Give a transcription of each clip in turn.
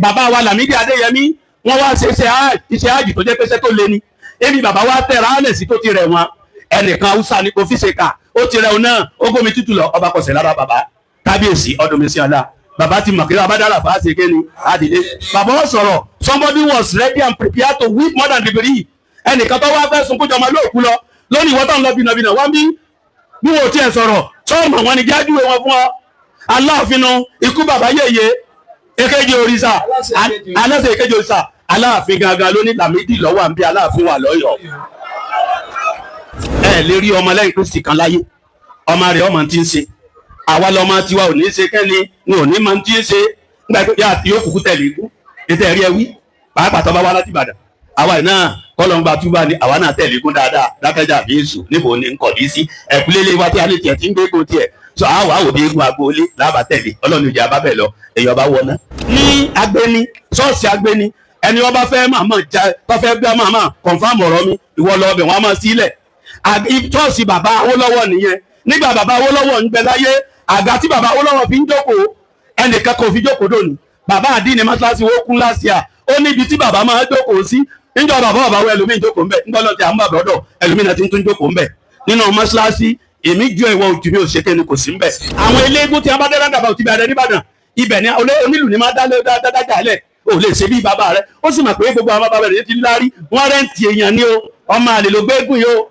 Bàbá wa Lámídì Adéyẹmí, wọ́n wá ṣe iṣẹ́ hajj tó jẹ́ pé iṣẹ́ tó le ni. Ebi bàbá wa tẹ̀ra álẹ̀ sí tó ti rẹ̀ wọn. Ẹnìkan Haúsá ní kò fi ṣe kà, ó ti rẹ̀ òun náà, ó gómi tútù lọ, ọba kọsẹ̀ lára bàbá. Kábíyèsí ọdún mi sí ọ̀la. Bàbá ti mọ̀ pé bàbá dára fà á ṣe kéni àdìdé. Bàbá wọn sọ̀rọ̀, somebody was ready and prepared to weep more than the bereaved. Ẹnìkan tó wá fẹ́ sunkún jọmọ lóòkú lọ lónìí, ìwọ́n tó ń lọ bìnàbìnà wá ń bí bí wọn ò tiẹ̀ sọ̀rọ̀ sọ́ọ̀mù wọn ni jájúwe wọn fún ọ. Aláàfin nu ikú bàbá yèyé èkejì òrìṣà, aláṣẹ èkejì òrìṣà, Aláàfin gangan ló ní Lámídì lọ́wọ́ àbí Aláàfin wà lọ́yọ̀ọ́. Ẹ lè rí ọmọ lẹ́yìn Kristi kan láyé, ọmọ rẹ̀ ọmọ tí ń ṣe. Àwa lọmọ tiwa ò ní ṣe kẹ́ni ni ò ní máa tí ń ṣe nígbà tó yà yóò kúkú tẹ̀lé ikú ètò ẹ̀rí ẹ̀wí, pàápàá tó bá wá láti Ìbàdàn. Àwa yìí náà kọ́lọ̀ ń gba túbà ní àwa náà tẹ̀lé ikú dáadáa. Dákẹ́jà bí èṣù níbo ni nkọ̀ ní sí ẹ̀kúlélé wa tí a lè tiẹ̀ tí ń gbé egun tiẹ̀ sọ àwọn àwòdì egun agboolé lábàá tẹ̀lé. Ọlọ́run ìjà bá bẹ̀ lọ, èèyàn bá wọná. Ní agbéni ṣọ́ọ̀ṣì agbéni, ẹni ọba fẹ́ màmá já tó fẹ́ bí màmá confirm ọ̀rọ̀ mi, ìwọ lọ ọbẹ̀ wọn á máa sílẹ̀. Ṣọ́ọ̀ṣì bàbá Awólọ́wọ̀ nìyẹn. Nígbà bàbá Awólọ́wọ̀ ń bẹ láyé, àga tí bàbá Awólọ́wọ̀ fi ń jókòó, ẹnìkan kò fi jókòó dòní. Bàbá àdínní mọ́ṣáláṣí wo kún last year, ó níbi tí bàbá máa jókòó sí. Níjọ́ bàbá bàbá wọ ẹlòmíín jókòó ńbẹ, ńgbọ́dọ̀ tí àwọn bàbá ọ̀dọ̀ ẹlòmíín náà ti ń tún jókòó ńbẹ nínú mọ́ṣáláṣí. Èmi ju ìwọ òjò mi ò ṣe kéni kò sí ńbẹ. Àwọn eléégún tí a bá dé rádàbà òtí bẹ̀rẹ̀ nìbàdàn, ibẹ̀ ni onílù ni máa dá dájà lẹ̀. Ò lè ṣe bí bàbá rẹ, ó sì mọ̀ pé gbogbo àwọn bàbá rẹ ti lárí, wọ́n rent èèyàn ní o. Ọmọ àlè ló gbégùn yìí o,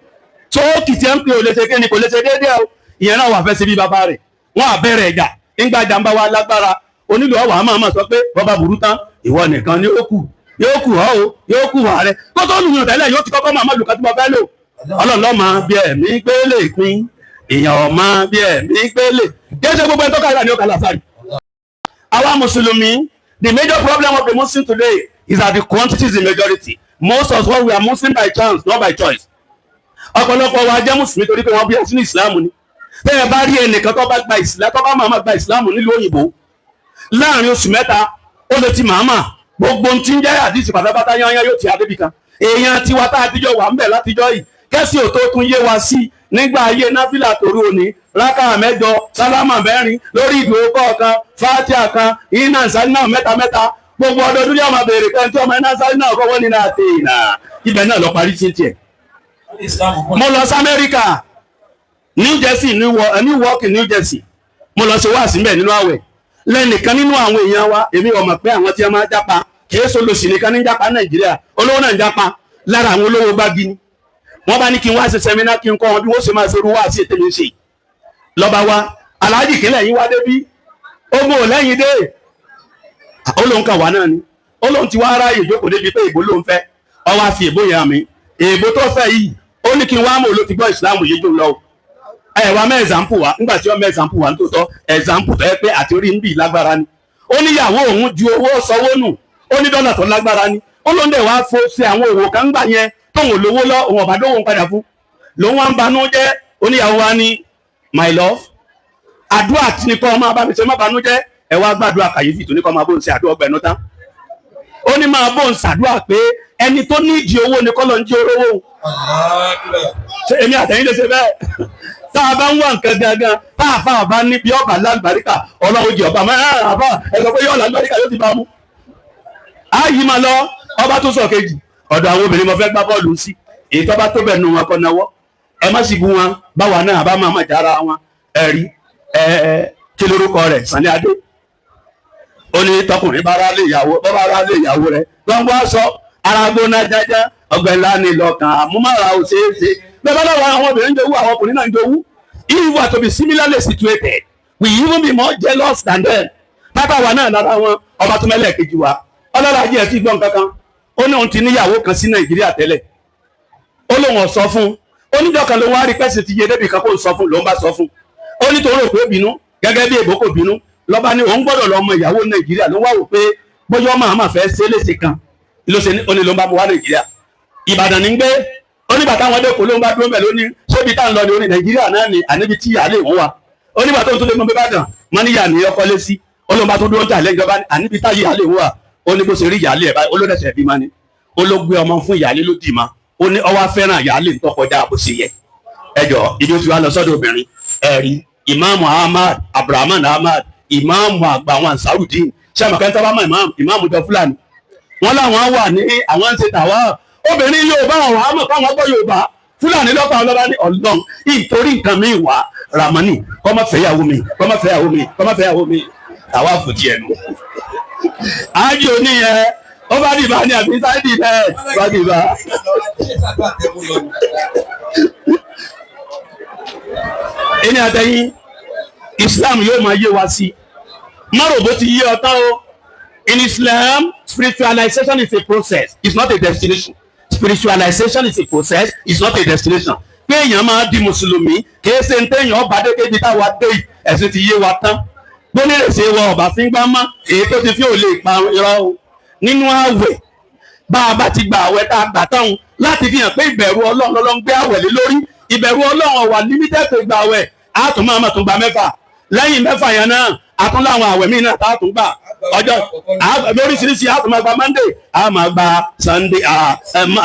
tó kìtì ẹ̀ ń pè ò lè ṣe kéni kò lè ṣe déédéé o. Ìyẹn náà wà fẹ́ ṣe bí bàbá rẹ̀, wọ́n á bẹ̀rẹ̀ ìjà. Ńgbà jàǹbá wa lágbára, onílù ọwọ́ àmọ́ àmọ́ sọ pé bọ́ba burú tán, ìwọ nìkan ni ó kù, yóò kù ọ́ o, yóò kù wà rẹ. Kó tó lù yàn tẹ́lẹ̀, yóò ti kọ́kọ́ máa lù kátó bọ́ fẹ́ lò. Ọlọ́run ló mọ bí ẹ̀mí gbélé pín, èèyàn ọmọ bí ẹ̀mí gbélé. Kí ẹ ṣe gbogbo ẹni tó káyọ̀ ní ó kàlà sáré. Àwa Mùsùlùmí, the major problem of the Muslim today is that the quantity is the majority. Most of us, we are Muslim by chance, not by choice. Ọ̀pọ̀lọpọ̀ wa jẹ́ Mùsùlùmí torí pé wọ́n bí ẹsìn Ìsìlámù ni. Tẹ́ ẹ bá rí ẹnìkan tó bá gba Ìsìlámù, tó bá máa gba Ìsìlámù nílùú òyìnbó, láàrin oṣù 3 ó lè ti màmá gbogbo ohun tí ń jẹ́ àdìsí pátápátá yányán, yóò ti adébì kan. Èèyàn tiwa tá a tijọ́ wà ń bẹ̀ látijọ́ yìí, kẹ́sì ò tó tún yé wa sí nígbà ayé náfìlà torí òní, rákà 8, sálámà 4 lórí ìdúró kọ̀ọ̀kan, fátíà kan, iná sáré mẹ́ta mẹ́ta. Gbogbo ọdọọdún yóò máa béèrè pé tí ọmọ iná sáré náà kọ́wọ́ nínú àti ìnà ibẹ̀ náà lọ parí sí tiẹ̀. Mo lọ sí Amẹ́ríkà, New Jersey, New York, New Jersey. Mo lọ sí wáàsí mbẹ̀ nínú àwẹ̀. Lẹ́nìkan nínú àwọn èèyàn wa, èmi ò mọ̀ pé àwọn tí wọ́n máa jápa kì í solòsì nìkan ní jápa Nàìjíríà, olówó náà ń jápa. Lára àwọn olówó gbági ni. Wọ́n bá ní kí n wá ṣe seminar, kí n kọ́ wọn bí wọ́n ṣe máa ṣe irú wáàsí ètò mi ṣe. Lọ́ba wa aláàjì kílẹ̀ yín wá débí, ogun ò lẹ́yìn dé. Ó lóun kàn wá náà ni, ó lóun ti wá ráàyè jókòó débi pé ìbò lóun fẹ́. Ọ wá fi ìbò yẹn mi, èèbó tó fẹ́ yìí, ó ní kí n wá mọ̀ ló ti gbọ́ Ìsìlámù yìí jù lọ. Ẹ wá mẹ́ example wá. Nígbà tí wọ́n mẹ́ example wá nítòótọ́, example tó yẹ pé àti orí ń bì lágbára ni. Ó níyàwó òun ju owó sanwó nù, ó ní dọ́là tó lágbára ni. Ó ló ń dẹ̀ wá fo ṣe àwọn òwò kan gbà yẹn tóun ò lówó lọ, òun ọ̀bá dówó padà fún lòun wá ń banú jẹ́. Oníyàwó wa ní, "My love, àdúrà tí ní kọ́ ọmọ bá mi ṣe, má banú jẹ́." Ẹ wá gbàdúrà kàyéfì tó ní kọ́ máa bóun ṣe àdúrà ọgbẹ̀nu tán. Ó ní máa bóun ṣàdúrà pé ẹni tó nídìí owó ni kọ́ ló ń jí orówó. Ṣé èmi àtẹ̀yìn lè ṣe bẹ́ẹ̀? Tá a bá ń wá nǹkan gangan, tá a fà bá ní bí ọba lálùbáríkà, Ọlọ́run jẹ ọba máa àbá ẹ sọ pé yóò lálùbáríkà, yóò ti bá mú. A yìí máa lọ. Ọba tó sọ kejì, ọ̀dọ̀ àwọn obìnrin mo fẹ́ gbá bọ́ọ̀lù sí. Èyí tó bá tó bẹ̀ nù wọn kọ́ náwó, ẹ má sì bú wọn. Báwa náà bá máa má jára wọn. Ẹ rí ẹ ẹ, kí lórúkọ rẹ̀? Sani Adé. Ó ní tọkùnrin bá rálé ìyàwó, bá bá rálé ìyàwó rẹ̀ gbọ́ngbọ́n aṣọ ara gbóná jájá, ọgbẹ́ ńlá ni lọ́kàn àmúmára ò ṣeé ṣe. Bẹ́ẹ̀ bá láwọn àwọn obìnrin ń jowú, àwọn ọkùnrin náà ń jowú. If we are to be similarly situated, we even be more jealous than them. Pápá wa náà lára wọn. Ọba tó mẹ́lẹ̀ kejì wa, ọlọ́lá ajé ẹ̀ tí gbọ́n kankan. Ó ní òun ti níyàwó kan sí Nàìjíríà tẹ́lẹ̀, ó lóun ọ̀ sọ fún. Oníjọ́ kan ló wá rí pẹ́sì ti yé débi kan kó ń sọ fún, ló ń bá sọ fún. Ó ní torí òpé bínú gẹ́gẹ́ bí èbó kò bínú lọ́ba ní òun gbọ́dọ̀ lọ mọ ìyàwó Nàìjíríà. Ló wá wò pé bóyá ọmọ àmà fẹ́ ṣe léṣe kan ló ṣe. Ó ní ló ń bá mu wá Nàìjíríà. Ìbàdàn ní gbé. Ó nígbà táwọn dé kó ló ń bá dúró mẹ́ lónìí, sóbi tá à ń lọ ní orí Nàìjíríà náà ni àníbi tí ìyáálé òun wà. Ó nígbà tó ń tún lé mọ́ Ìbàdàn mọ́ níyà ní ọkọ lé sí. Ó ló ń bá tó dúró jà lẹ́yìn ìjọba àníbi tá ìyáálé òun wà. Ó ní bó ṣe rí ìyáálé ẹ̀ báyìí, ó ló dẹ̀sẹ̀ bí ma ni. Ó ló gbé ọmọ fún ìyáálé ló dì ma. Ó ní ọwọ́ fẹ́ràn ìyáálé ń tọkọjá bó ṣe yẹ. Ẹjọ́ ibi ó ti wá lọ sọ́dọ̀ obìnrin. Ẹ̀rí Ìmáàmù Ahmad, Abrahaman Ahmad, ìmáàmù àgbà àwọn Ansarudin. Ṣé àmọ̀ kẹ́ńtọ́ bá mọ̀ ìmáàmù jọ Fúlàní wọn láwọn wà ní àwọn ń ṣe tàwa. Obìnrin Yorùbá àwọn àmọ̀ káwọn gbọ́ Yorùbá, Fúlàní lọ́pàá ọlọ́ba ní ọlọ́run ìtorí nǹkan mi wá Ramani kọ́mọ fẹ́yàwó mi, kọ́mọ fẹ́yàwó mi, kọ́mọ fẹ́yàwó mi. Tàwa fòjì ẹnu ájò níyẹn. Ó bá dìbà ní àbí sáìdì bẹ́ẹ̀ bá dìbà. Ẹni àtẹ̀yìn Islam yóò máa yé wa sí márùn bó ti yé ọtá o. In Islam, spiritualization is a process, it's not a destination. Spiritualization is a process, it's not a destination. Pé èèyàn máa di mùsùlùmí kìí ṣe ń téèyàn ọba débi táwa dé yìí, ẹ̀sìn ti yé wa tán. Gbónírèsè wa ọba fi ń gbá mọ́ èyí tó ti fi ò lè pa irọ́ o. Nínú ààwẹ̀, bá a bá ti gba àwẹ̀ tá a gbà táwọn láti fi hàn pé ìbẹ̀rù Ọlọ́run lọ́lọ́ ń gbé àwẹ̀ lé lórí. Ìbẹ̀rù Ọlọ́run ó wà limited tó gba àwẹ̀, á tún máa tún gba 6. Lẹ́yìn 6 yẹn náà, a tún láwọn àwẹ̀ míì náà tá a tún gbà ọjọ́ lóríṣiríṣi. A tún máa gba Monday, a máa gba Sunday,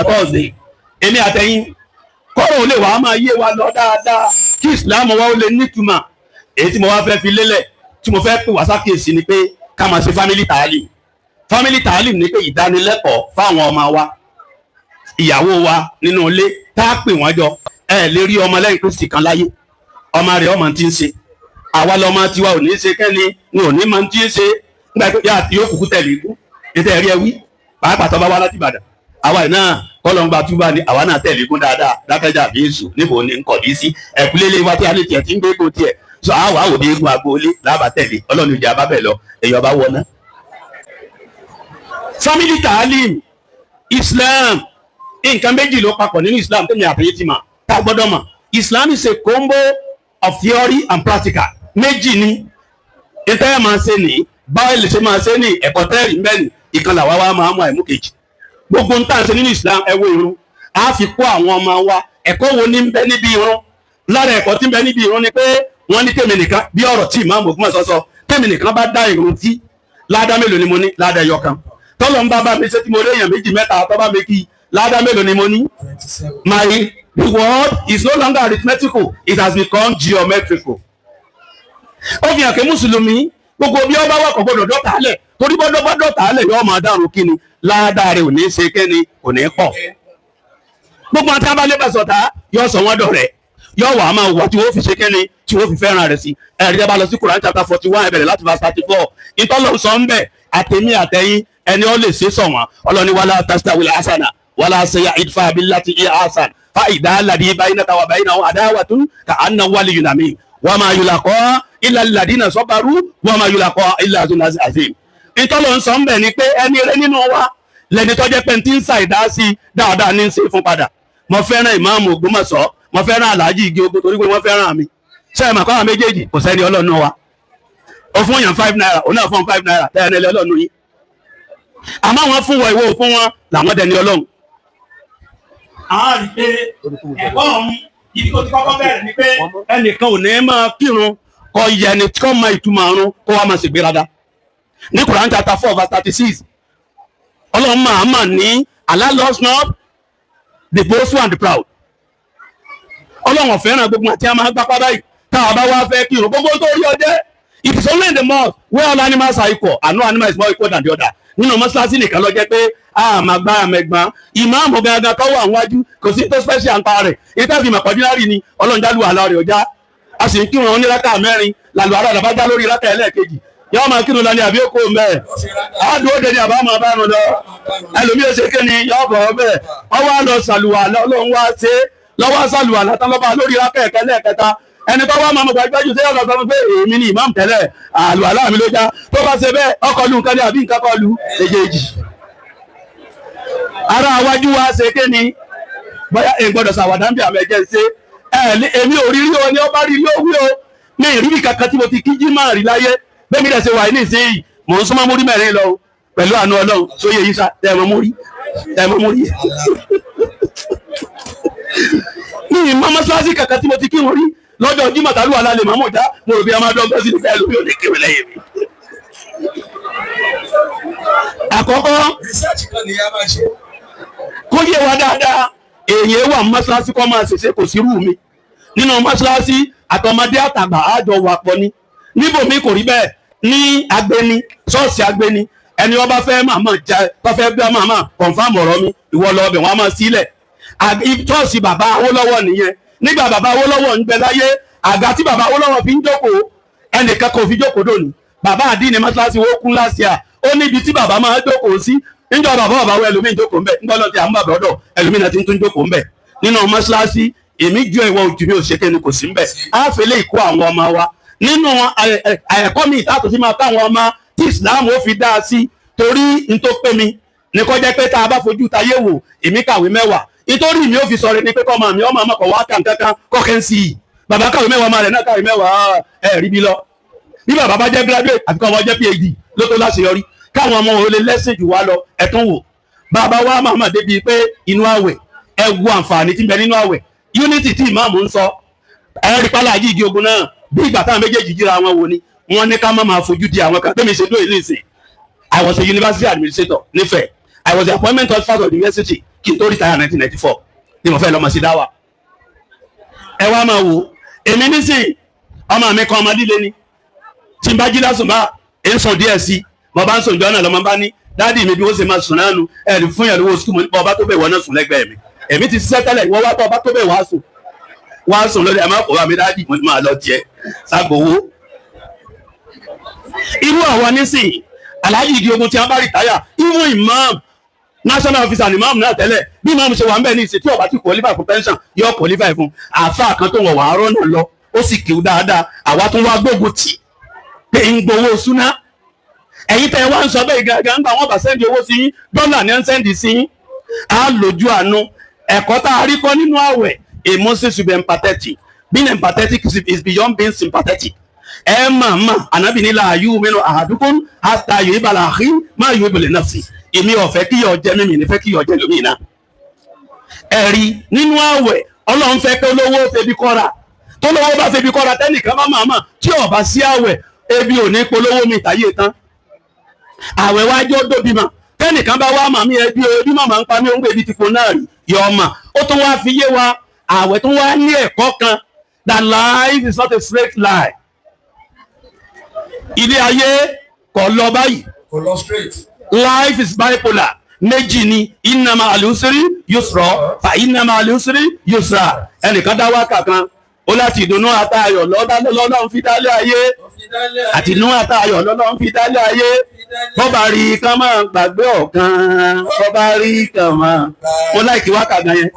Thursday. Èmi àtẹ̀yìn kọ́rọ̀ ò lè wàá máa yé wa lọ dáadáa kí Islam wa ó lè nítumọ̀. Èyí tí mo wá fẹ́ fi lélẹ̀, tí mo fẹ́ pè wá sákèsí ni pé ká máa ṣe family taalim. Family taalim ni pé ìdánilẹ́kọ̀ọ́ fáwọn ọmọ wa, ìyàwó wa nínú ilé, tá a pè wọ́n jọ. Ẹ lè rí ọmọ lẹ́yìn Kristi kan láyé, ọmọ rẹ̀ ọmọ tí ń ṣe. Àwa lọmọ tiwa ò ní ṣe kẹ́ni ni ò ní máa ti ń ṣe. Nígbà tó yóò kúkú tẹ̀lé ikú ètò ẹ̀rí ẹ wí, pàápàá tó bá wá láti Ìbàdàn. Àwa náà kọ́lọ́ ń gba túbà ni, àwa náà tẹ̀lé ikú dáadáa. Dákẹ́jà bí èṣù níbo ni ń kọ̀dí sí ẹ̀kúlélé wa tí a lè tiẹ̀ tí ń gbé kó tiẹ̀ sọ àwa òde eégún agboolé lábàá tẹ̀lé. Ọlọ́run ìjà bá bẹ̀ lọ, èèyàn bá wọná. Family taalim, Islam, nǹkan méjì ló papọ̀ nínú Islam tẹ̀mí àtẹ̀yẹ ti mà tá a gbọ́dọ̀ mọ̀. Islam is a combo of theory and practical. Méjì ni ìtẹ́ ẹ̀ máa ṣe ní báwo lè ṣe máa ṣe ní ẹ̀kọ́ tẹ́rì ń bẹ́ẹ̀ ní ìkan làwa wa máa mú àìmú kejì. Gbogbo ń tà ń ṣe nínú Islam, ẹ wo irun, a fi kó àwọn ọmọ wa. Ẹ̀kọ́ wo ní ń bẹ níbi irun? Lára ẹ̀kọ́ tí ń bẹ níbi irun ni pé wọ́n ní tèmi nìkan, bí ọ̀rọ̀ tí ìmáàmù Ògbómọ̀ṣọ́ sọ, tèmi nìkan bá dá irun tí ládá mélòó ni mo ní? Ládá ẹyọ kan. Tọ́lọ̀ ń bá bá mi ṣe tí mo rí èèyàn méjì mẹ́ta tó bá mi kí, ládá mélòó ni mo ní? My reward is no longer arithmetical, it has become geometrical. Ó fi hàn pé mùsùlùmí gbogbo bí ọba wà kò gbọdọ̀ dọ́ta lẹ̀, torí bọ́dọ̀ bá dọ́ta lẹ̀ yóò máa dárun kí ni ládàá rẹ̀ ò ní ṣe kẹ́ni kò ní pọ̀. Gbogbo àti abalẹ̀ bá sọ̀tà yóò sọ wọ́n dọ̀rẹ́, yóò wà á máa wà tí wọ́n fi ṣe kẹ́ni tí wọ́n fi fẹ́ràn rẹ̀ sí. Ẹ̀rí tẹ́ bá lọ sí Quran chapter 41, ẹ bẹ̀rẹ̀ láti verse 34. Ìtọ́lọ̀ sọ ń bẹ̀ àtẹ̀mí àtẹ̀yìn ẹni ó lè ṣe sọ wọn. Ọlọ́ni wala tastawil hasana wala sayya idfa billati hiya ahsan fa idha alladhi baynaka wa baynahu adawatun ka annahu waliyyun hamim wa ma yulaqa illa alladhina sabaru wa ma yulaqa illa dhu hazzin azim. Ìtọ́lọ̀ ń sọ ń bẹ̀ ni pé ẹni rẹ nínú wa lẹni tó jẹ́ pé ti ń ṣàìdá sí dáadáa ní í ṣe fún padà. Mo fẹ́ràn ìmáàmù Ògbómọ̀ṣọ́, mo fẹ́ràn Alhaji Igi Ogun torí pé wọ́n fẹ́ràn mi. Ṣé ẹ mà kọ́ àwọn méjèèjì kò sẹ́ni ọlọ́run wa? Ó fún yàn ₦5, òun náà fún ₦5, tẹ́yàn ẹni ọlọ́run yìí. Àmọ́ àwọn fún wọn, ìwọ fún wọn làwọn dẹni ọlọ́run. Àwọn rí pé ẹ̀kọ́ ọ̀hún ibi tó ti kọ́kọ́ bẹ̀rẹ̀ ni pé ẹnìkan ò ní máa kírun kọ yẹni tí kò mọ ìtumọ̀ àrùn kó wá máa ṣègbéraga. Ní Quran chapter 4 verse 36, ọlọ́run máa mà ní Allah loves not the boastful and the proud. Ọlọ́run fẹ́ràn gbogbo àti àmà gbapá báyìí. Táwa bá wá fẹ́ kírun, gbogbo tó rí ọjẹ́, it is only in the mosque where all animals are equal and no animal is more equal than the other. Nínú mọ́ṣáláṣí nìkan ló jẹ́ pé àmà gbá àmẹ́gbọ́n. Ìmáàmù gangan tó wà níwájú kò sí tó special ń pa rẹ̀. Ìtàbí màpọ̀dínárì ni ọlọ́run jálù àlọ́ rẹ̀ ọjà. A sì ń kírun oníraka 4 làlù àrà làbá já lórí rákà ẹlẹ́ẹ̀kejì, yọ́ọ́ máa kírun lọ ní àbí òkú mẹ́ẹ̀ àádùn òde ni àbá máa bá rún lọ. Ẹlòmíì ó ṣe kí ni yọ́ọ́ bọ̀ ọ́ bẹ́ẹ̀. Wọ́n wá lọ sàlùwà, lọ́lọ́run wá ṣe lọ́wọ́ sàlùwà látàn lọ́ba lórí rákà ẹ̀kẹ́ lẹ́ẹ̀kẹta. Ẹni tó wá máa mọ̀ gbajúgbajú sí ọ̀rọ̀ sọ fún pé èmi ni ìmáàmù tẹ́lẹ̀, àlùwàlá mi ló já. Tó bá ṣe bẹ́ẹ̀, ọkọ̀ lu nǹkan ní àbí nǹkan kọ́ lu èjèèjì. Ara àwájú wa ṣe kí ni bóyá èyí gbọ́dọ̀ ṣàwàdà ń bí àmì ẹ̀jẹ̀ ṣe ẹ̀. Èmi ò rí rí o, ní ọba rí rí ó wí o. Ní ìrírí kankan tí mo ti kí jí máa rí láyé bẹ́ẹ̀ mi dẹ̀ ṣe wà ní ìsinyìí, mò ń súnmọ́ múrí mẹ́rin lọ o pẹ̀lú àánú Ọlọ́run. Sóyè yìí sá tẹ́ ẹ mọ́ múrí, tẹ́ ẹ mọ́ múrí. Ní ìmọ̀ mọ́ṣáláṣí kankan tí mo ti kírun rí lọ́jọ́ Jímọ̀ tàlú àlá lè mọ́mọ́ já, mo rò bí a máa dọ́gbọ́n sí nípa ẹlòmí ò ní kírun lẹ́yìn mi. Àkọ́kọ́ Research kan ni a máa ṣe. Kó yé wa dáadáa, èèyàn wà mọ́ṣáláṣí kọ́ máa ṣèṣe kò sí rú mi nínú mọ́ṣáláṣí. Àtọmọdé àtàgbà àjọ wà pọ̀ ni. Níbòmí kò rí bẹ́ẹ̀. Ní agbeni, ṣọ́ọ̀ṣì agbeni, ẹni ọba fẹ́ màmá jẹ tó fẹ́ bí màmá confirm ọ̀rọ̀ mi, ìwọ lọ ọbẹ̀ wọn a máa sílẹ̀. Ṣọ́ọ̀ṣì bàbá Awólọ́wọ̀ nìyẹn. Nígbà bàbá Awólọ́wọ̀ ń bẹ láyé, àga tí bàbá Awólọ́wọ̀ fi ń jókòó, ẹnìkan kò fi jókòó dòní. Bàbá àdínní mọ́ṣáláṣí wo kún láṣìá, ó níbi tí bàbá máa jókòó sí. Níjọ́ bàbá bàbá wo ẹlòmíín jókòó ńbẹ̀, ńgbọ́ lọ́ọ́ ti àwọn bàbá ọ̀dọ̀ ẹlòmíín náà ti ń tún jókòó ńbẹ̀ nínú mọ́ṣáláṣí. Èmi ju ìwọ ojú mi ò ṣe kéde kò sí ńbẹ̀. Á fẹ́ lè kó àwọn ọmọ wa nínú ẹ̀kọ́ mi ìtàkùn sí máa káwọn ọmọ tí Islam ó fi dáa sí, torí n tó pé mi ní kọjá pé tá a bá fojú tayé wò, èmi kàwé 10, nítorí mi ò fi sọ̀rọ̀ ni pé kọ́ ọmọ mi ọmọ ọmọ kọ̀ wá kà nǹkankan kọ́kẹ́ ń sí i. Bàbá kàwé 10, ọmọ rẹ̀ náà kàwé 10, ẹ̀ rí bí lọ. Bí bàbá bá jẹ́ graduate àti kọ́ ọmọ jẹ́ PhD ló tó láṣeyọrí, káwọn ọmọ òun lè lẹ́sìn jù wá lọ. Ẹ̀tún wò bàbá wa máa mà débi pé inú àwẹ̀, ẹ wo àǹfààní tí ń bẹ nínú àwẹ̀, unity tí ìmáàmù ń sọ. Ẹ rí pálá yìí, igi ogun náà, bí ìgbà táwọn méjèèjì jíra wọn wò ni wọ́n ní ká má máa fojú di àwọn kan. Bẹ́ẹ̀ mi ṣe dóyè nísìn, I was a university administrator nífẹ̀ẹ́. I was the appointment officer of the university kí n tó retire 1994 ni mo fẹ́ lọ́mọ sí dáwà. Ẹ wá máa wò èmi nísìn, ọmọ mi kan, ọmọ líle ni. Tí n bá jí lásùn bá ń sùn díẹ̀ sí, mo bá ń sùn jọ́nà lọ́mọ bá ní, "Daddy mi, bí wọ́n ṣe máa sùn náà nu ẹ̀ ní fún yàrá owó school." Mo ní ọba tó bẹ̀ wọ́n náà sùn lẹ́gbẹ̀ẹ́ mi, èmi ti ṣiṣẹ́ tẹ́lẹ̀, ìwọ wá tó ọba tó bẹ̀ wá sùn, wá sùn lórí ẹ̀ má kó bá mi. "Daddy," mo ní, "máa lọ tiẹ̀ ságbowó." Irú àwọn nísìn, Alhaji igi ogun tí a bá retire, even imam, national officer ni imam náà tẹ́lẹ̀. Bí imam ṣe wà ń bẹ̀ ní ìsìn, tí ó bá ti qualify fún pension, yóò qualify fún àáfàá kan tó wọ̀ wà á rọ́nà lọ, ó sì kíw dáadáa. Àwa tún wá gbógun tì pé ń gbowó súná. Ẹ̀yin tẹ́ ẹ wá ń sọ bẹ́ẹ̀ gangan, ń gbà wọ́n bá send owó sí yín, dọ́là ní ń send sí yín. Á lójú àánú. Ẹ̀kọ́ tá a rí kọ́ nínú àwẹ̀, a Muslim should be empathetic. Being empathetic is beyond being sympathetic. Ẹ máa ma ànábì ní la yu'minu ahadukum hatta yuhibba li akhihi ma yuhibbu li nafsi. Èmi ò fẹ́ kí yọ jẹ mímì ní fẹ́ kí yọ jẹ lómi náà. Ẹ̀rí nínú àwẹ̀, Ọlọ́run fẹ́ kí olówó febi kọ́ra. Tó lówó bá febi kọ́ra, tẹ́nìkan bá máa mà tí ó bá sí àwẹ̀, ebi ò ní polówó mi tàyè tán. Àwẹ̀ wájú ó dóbi mà tẹ́nìkan bá wá màmí ẹbí ebi màmá ń pa mí, òun gbèbí ti fò náà rí yọ ọmọ. Ó tún wá fi yé wa, àwẹ̀ tún wá ní ẹ̀kọ́ kan, that life is not a straight line. Ilé ayé kò lọ báyìí. Kò lọ straight. Life is bipolar. Méjì ni. Inna ma'al usri yusra fa inna ma'al usri yusra. Ẹnìkan dá wákà kan, ó láti ìdùnnú àtayọ̀ lọ́lọ́run fi dálé ayé, àti ìdùnnú àtayọ̀ lọ́lọ́run fi dálé ayé. Bọ́ba rí kan máa gbàgbé ọ̀kan, bọ́ba rí kan máa. Mo like wákà gan yẹn.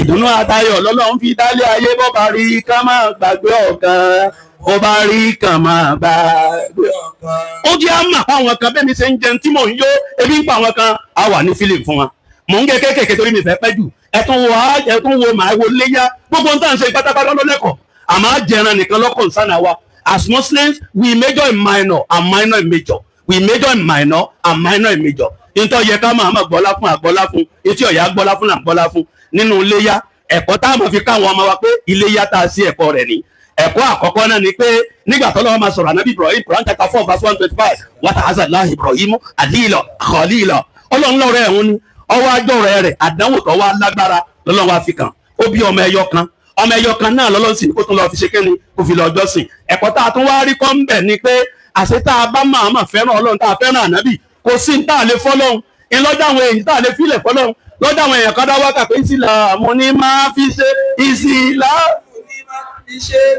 Ìdùnnú àtayọ̀ lọ́lọ́run fi dálé ayé, bọ́ba rí kan máa gbàgbé ọ̀kan, bọ́ba rí kan máa gbàgbé ọ̀kan. Ó jẹ́ àmà fáwọn kan. Bẹ́ẹ̀ mi ṣe ń jẹun tí mò ń yó, ebi ń pa àwọn kan, á wà ní fílìm fún wa. Mò ń gé kéékèèké torí mi fẹ́ pẹ́ jù. Ẹ̀tún wo, ẹ̀tún wo, màá wo léyà. Gbogbo ń tàn ṣe pátápátá ló lẹ́kọ̀ọ́, àmọ́ jẹran nìkan lọ́kàn sánà wa. As Muslims, we major in minor and minor in major. We major in minor and minor in major. Nítorí yẹ ká máa máa gbọ́lá fún àgbọ́lá fún etí ọ̀yà, gbọ́lá fún àgbọ́lá fún nínú iléyà. Ẹ̀kọ́ tá a máa fi káwọn ọmọ wa pé iléyà tá a sí, ẹ̀kọ́ rẹ̀ ni. Ẹ̀kọ́ àkọ́kọ́ náà ni pé nígbà tó lọ́wọ́ máa sọ̀rọ̀ ànábì Ibrahim, Quran chapter 4 verse 125, wattakhadha Ibrahim àdìlọ khalila. Ọlọ́run lọ́rọ̀ ẹ̀hún ni ọwọ́ ajọ́ rẹ̀ rẹ̀ àdánwò tó wá lágbára lọ́lọ́run wá fi kàn. Ó bí ọmọ ẹyọ kan, ọmọ ẹyọ kan náà lọ́lọ́run sì ní kó tún lọ́ọ́ fi ṣe kéni, kó fi lọ́ọ́ jọ́sìn. Ẹ̀kọ́ tá a tún wá rí kọ́ ń bẹ̀ ni pé àṣẹ tá a bá máa máa fẹ́ràn Ọlọ́run, tá a fẹ́ràn ànábì, kò sí ní tá a lè fọ́lọ́run ìlọ́jà àwọn èyí tá a lè filẹ̀ fọ́lọ́run lọ́jà. Àwọn èèyàn kan dá wákà pé ìsìlámù ni máa fi ṣe, ìsìlámù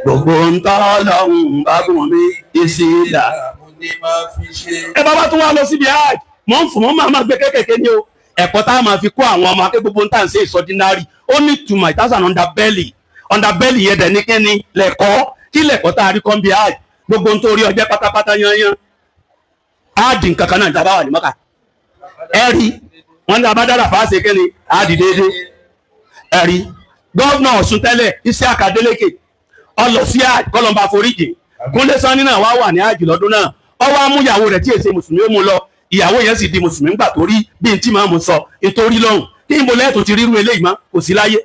gbogbo ń tọ́ lọ́hùn bá gùn mí, ìsìlámù. Ẹ bá bá tún wá lọ síbi hajj, mọ̀ ń fún mọ́ máa máa gbé kékèké ní o. Ẹ̀kọ́ tá a máa fi kó àwọn ọmọ akẹ́, gbogbo ń tà ń ṣe ìsọdínárì, ó ní ìtumọ̀. Ìtàsàn underbelly, underbelly yẹn dẹ̀ ní kíni lẹ̀kọ́. Kí lẹ̀kọ́ tá a rí kọ́ ń bí hajj? Gbogbo ń torí ọjẹ́ pátápátá yányán á di nǹkan kan náà. Níta bá wà ní Mọ́kà, ẹ rí wọn ní abádára fàáṣe kíni, á di déédéé. Ẹ rí governor Ọ̀ṣun tẹ́lẹ̀, Isiaka Adeleke, ọlọ sí hajj, kọlọmba foríjì. Kúnlé Sanni náà wá wà ní hajj lọ́dún náà, ó wá mú ìyàwó rẹ̀ tí èsè mùsùlùmí, ó mú lọ. Ìyàwó yẹn sì di mùsùlùmí ńgbà tó rí bí n tí màá mú sọ nítorí lọ́hùn kí n bo lẹ́ẹ̀tọ́ ti rírú eléyìí mọ́, kò sí láyé.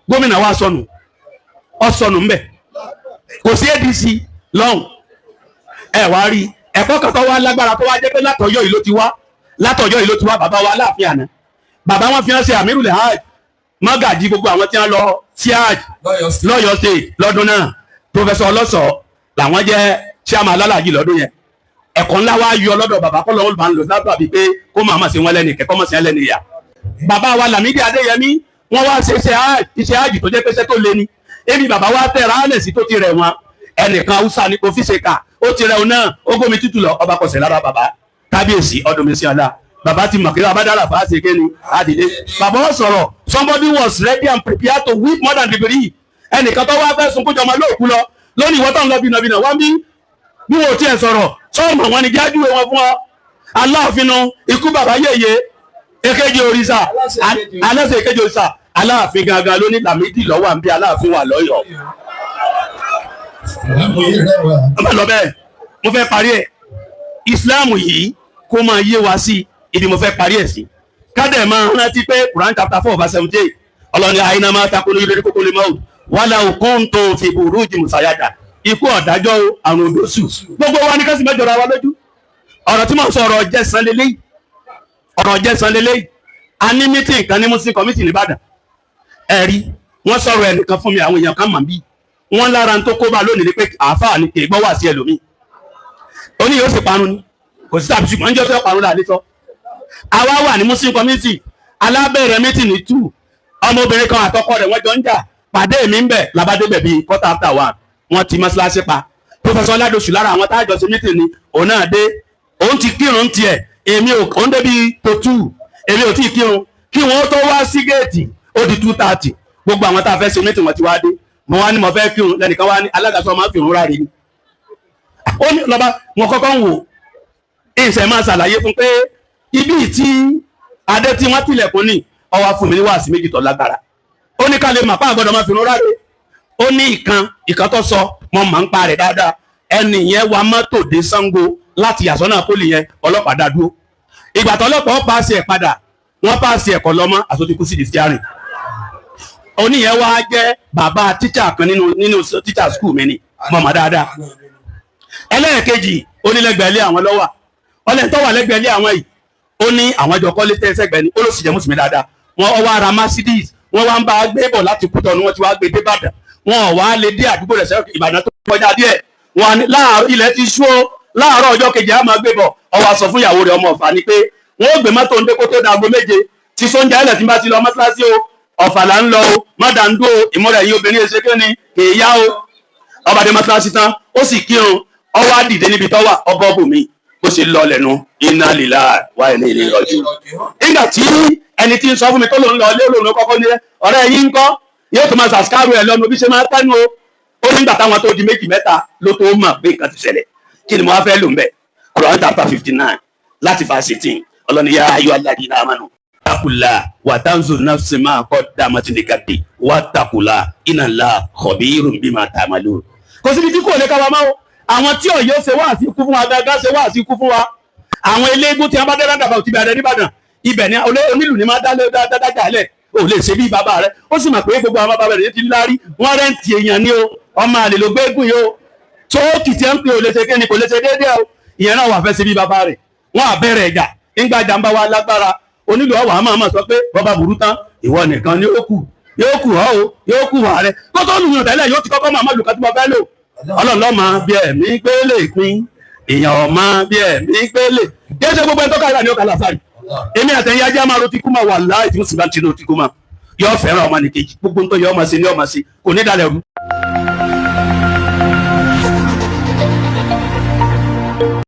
Gómìnà wa sọnù, ọ sọnù ńbẹ, kò sí ADC lọ́hùn. Ẹ wá rí ẹ̀kọ́ kan tó wá lágbára, tó wá jẹ́ pé látọ̀yọ́ yìí ló ti wá, látọ̀yọ́ yìí ló ti wá. Bàbá wa láàfin àná, bàbá wọn fi hàn ṣe àmírùlẹ̀ hajj, mọ́gàjì gbogbo àwọn tí wọ́n lọ sí hajj Lọ́yọ̀ sí. lọ́yọ̀ State lọ́dún náà. Professor Ọlọ́sọ̀ làwọn jẹ́. Ṣé a máa lálàjì lọ́dún yẹn? Ẹ̀kọ́ ńlá wa yọ lọ́dọ̀ bàbá kọ́ lọ́wọ́ máa ń lò lábàá bíi pé kó máa ma ṣe wọn lẹ́nu ìkẹ́kọ́ máa ṣe wọn lẹ́nu ìyà. Bàbá wa Lámídì Adéyẹmí, wọ́n wá ṣe iṣẹ́ àjì tó jẹ́ pé iṣẹ́ tó le ni. Ebi bàbá wa tẹ̀ra álẹ̀ sí tó ti rẹ̀ wọn. Ẹnìkan Haúsá ni kò fi ṣe kà, ó ti rẹ̀ òun náà, ó gómi tútù lọ, ọba kọsẹ̀ lára bàbá. Kábíyèsí ọdún mi sí ọ̀la. Bàbá ti mọ̀ pé bàbá dára fà á ṣe kéni àdìdé. Bàbá wọn sọ̀rọ̀, somebody was ready and prepared to weep more than the bereaved. Ẹnìkan tó wá fẹ́ sunkún jọmọ lóòkú lọ lónìí, ìwọ́n tó ń lọ bìnàbìnà wá ń bí bí wọn ò tiẹ̀ sọ̀rọ̀ sọ́ọ̀mọ̀ wọn ni jájúwe wọn fún ọ. Aláàfin nu ikú bàbá yèyé èkejì òrìṣà, aláṣẹ èkejì òrìṣà, Aláàfin gangan ló ní Lámídì lọ́wọ́ àbí Aláàfin wà lọ́yọ̀ọ́. Ọmọ lọ bẹ́ẹ̀, mo fẹ́ parí ẹ̀. Ìsìláàmù yìí kó máa yé wa sí ibi mo fẹ́ parí ẹ̀ sí. Kádẹ̀ máa rántí pé Quran chapter 4 verse 78, Ọlọ́ni أينما تكونوا يدرككم الموت ولو كنتم في بروج مشيدة. Ikú ọ̀dájọ́ o, àrùn òdòṣù, gbogbo wa ní kásì mẹ́jọra wa lójú. Ọ̀rọ̀ tí mo sọ, ọ̀rọ̀ jẹ́sán lélẹ́yìí, ọ̀rọ̀ jẹ́sán lélẹ́yìí. A ní meeting kan ní Muslim committee nìbàdàn. Ẹ̀rí wọ́n sọ̀rọ̀ ẹnìkan fún mi, àwọn èèyàn kan mà bí wọ́n lára tó kó bá lónìí ni pé àáfàá ni, kì í gbọ́ wá sí ẹlòmíì. Oní yóò sì parun ni, kò sí tàbí ṣùgbọ́n níjọ́ tí ó parun láàlẹ́ sọ. Àwa wà ní Muslim community, alábẹ̀rẹ̀ meeting ní 2. Ọmọbìnrin kan àtọkọ rẹ̀ wọ́n jọ ń jà. Pàdé mi ń bẹ̀ labadébẹ̀ bíi 1:15, wọ́n ti mọ́ṣáláṣí pa. Professor Ládòṣù lára àwọn táàjọ ṣe meeting ni, òun náà dé, òun ti kírun tiẹ̀. Èmi ò, òun débi tó 2, èmi ò tí ì kírun. Kí wọ́n tó wá sí géètì, ó di 2:30. Gbogbo àwọn tá a fẹ́ ṣe meeting wọn ti wá dé. Mo wá ní mo fẹ́ kírun, lẹ́nìkan wá ní alága sọ máa ń fi òun ráre ni. Ó ní lọ́ba wọn kọ́kọ́ ń wò ìṣẹ̀ máa ṣàlàyé fún pé ibi tí adé tí wọ́n tilẹ̀kùn ní ó wá fún mi ní wàásù méjì tó lágbára. Ó ní ká lè mà pa àgbọ̀dọ̀ máa fi òun ráre. Ó ní ìkan ìkan tó sọ, mo máa ń pa rẹ̀ dáadáa. Ẹnì yẹn wa mọ́tò dé Ṣàngó láti yàsọ́nà pólì yẹn, ọlọ́pàá dá dúró. Ìgbà tó ọlọ́pàá pass ẹ̀ padà, wọ́n pass ẹ̀kọ́ lọ́mọ́ àsọtíkú sí di steering. Oníyẹn wá jẹ́ bàbá tíṣà kan nínú tíṣà school mi ni, mo mọ̀ dáadáa. Ẹlẹ́ẹ̀kejì, onílẹ̀gbẹ̀ẹ́lé àwọn lọ́wà ọlẹ́ tó wà lẹ́gbẹ̀ẹ́lé àwọn yìí. Ó ní àwọn jọ kọ́lé tẹ́sẹ̀gbẹ́ ni, ó ló sì jẹ́ mùsùlùmí dáadáa. Wọ́n wá ra Mercedes, wọ́n wá ń bá a gbé bọ̀ láti Kútọ̀nù, wọ́n ti wá gbé dé Ìbàdàn. Wọn ò wá lè dé àdúgbò rẹ̀ sẹ́yìn Ìbàdàn tó kọjá díẹ̀. Wọn ní láàárọ̀, ilẹ̀ ti ṣú o, láàárọ̀ ọjọ́ kejì á máa gbé bọ̀. Ó wá sọ fún ìyàwó rẹ̀, ọmọ Ọ̀fà ni, pé wọ́n ó gbé mọ́tò ń dé kó tó dago 7 tí sóúnjẹ ẹlẹ̀ tí bá ti lọ mọ́sálásí o. Ọ̀fà là ń lọ o, mọ́dà ń dó o. Ìmúra ẹ̀yìn obìnrin ẹ̀ṣẹ̀ kí ni kì í yá o. Ọba dé mọ́sálásí tán, ó sì kírun, ó wá dìde níbi tó wà, ọbọ̀ bùnmi bó ṣe lọ lẹ́nu. إنا لله وإنا إليه راجعون. Nígbà tí ẹni tí ń sọ fún mi tó lòun lọ lé lòun kọ́kọ́ ní ọ̀rẹ́ yín ń kọ́, yóò tó máa ṣàṣkárò ẹ̀ lọ́nu bí ṣe máa tẹ́nu o. Ó nígbà táwọn tó di méjì mẹ́ta ló tó mọ̀ pé nǹkan ti ṣẹlẹ̀. Kí ni mo wá fẹ́ lò ń bẹ̀? Quran chapter 59 láti verse 18, Ọlọ́ni يا أيها الذين آمنوا اتقوا الله ولتنظر نفس ما قدمت لغد واتقوا الله إن الله خبير بما تعملون. Kò síbi tí kò lè ká wa máa o. Àwọn tí Ọ̀yọ́ ṣe wá sí ikú fún wa gángan, ṣe wá sí ikú fún wa. Àwọn eléégún tí wọn bá dẹ́rẹ́ dàbà òtí bẹ̀rẹ̀ nìbàdàn, ibẹ̀ ni onílù ni máa dá dájà lẹ̀. Ò lè ṣe bí bàbá rẹ, ó sì mọ̀ pé gbogbo àwọn bàbá rẹ̀ ti lárí. Wọ́n rent èèyàn ní o, ọmọ àlè ló gbégùn yìí o. Tó kìtì ẹ̀ ń pè ò lè ṣe kéni, kò lè ṣe déédéé o. Ìyẹn náà wà fẹ́ ṣe bí bàbá rẹ̀, wọ́n á bẹ̀rẹ̀ ẹ̀jà. Ńgbà jàǹbá wa lágbára, onílù ọwọ́ àmọ́ àmọ́ sọ pé bọ́bá burú tán, ìwọ nìkan ni ó kù, yóò kù ọ́ o, yóò kù wà rẹ. Kó tó lù yàn tẹ́lẹ̀, yóò ti kọ́kọ́ máa lù kátó bọ́ fẹ́ lò. Ọlọ́run ló mọ bí ẹ̀mí gbélé pín, èèyàn ọmọ bí ẹ̀mí gbélé. Kí ẹ ṣe gbogbo ẹni tó káyọ̀ ní ọkà làṣàrì. Èmi àtẹ̀yìn ajá máa ro ti kú máa wà láì tí mo sì bá ti ro ti kú máa yọ fẹ́ràn ọmọ nìkejì. Gbogbo ń tó yọ ọmọ sí ní ọmọ sí, kò ní dalẹ̀ rú.